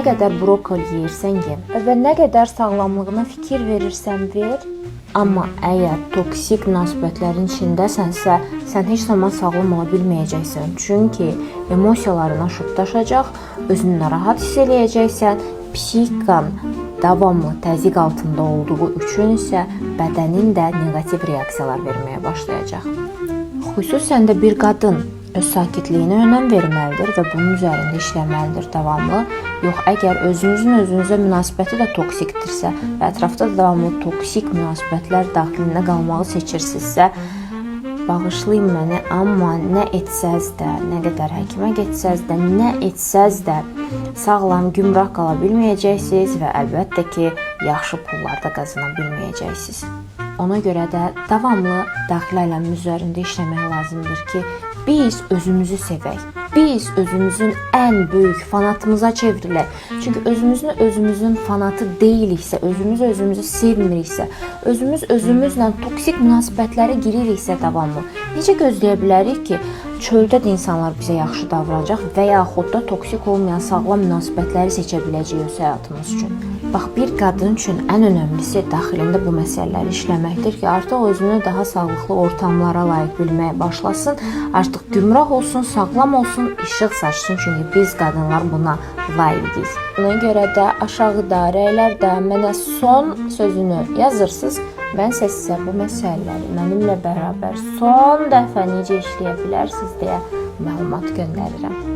Nə qədər brokoli yeyirsən ye və nə qədər sağlamlığına fikir verirsən ver, amma əgər toksik münasibətlərin içindəsənsə, sən heç zaman sağlam ola bilməyəcəksən. Çünki emosiyaların aşıb daşacaq, özünü narahat hiss eləyəcəksən, psixikan davamlı təzyiq altında olduğu üçün isə bədənin də neqativ reaksiyalar verməyə başlayacaq. Xüsusən də bir qadın öz sakitliyinə önəm verməlidir və bunun üzərində işləməlidir davamlı. Yox, əgər özünüzün özünüzə münasibəti də toksikdirsə və ətrafda da davamlı toksik münasibətlər daxilində qalmağı seçirsinizsə, bağışlayın məni, amma nə etsəz də, nə qədər həkimə getsəz də, nə etsəz də sağlam, gümrah qala bilməyəcəksiniz və əlbəttə ki, yaxşı pullar da qazana bilməyəcəksiniz. Ona görə də davamlı daxili aləmimiz üzərində işləmək lazımdır ki, biz özümüzü sevək. Biz özümüzün ən böyük fanatımıza çevrilək. Çünki özümüzün özümüzün fanatı deyiliksə, özümüz özümüzü sevmiriksə, özümüz özümüzlə toksik münasibətlərə giririksə davamlı, necə gözləyə bilərik ki, çöldə də insanlar bizə yaxşı davranacaq və yaxud da toksik olmayan sağlam münasibətləri seçə biləcəyik öz həyatımız üçün. Bax, bir qadın üçün ən önəmlisi daxilində bu məsələləri işləməkdir ki, artıq özünü daha sağlıqlı ortamlara layiq bilməyə başlasın, artıq gümrah olsun, sağlam olsun, işıq saçsın, çünki biz qadınlar buna layiqiz. Buna görə də aşağıda rəylərdə mənə son sözünü yazırsınız. Mən isə sizə bu məsələləri mənimlə bərabər son dəfə necə işləyə bilərsiniz deyə məlumat göndərirəm.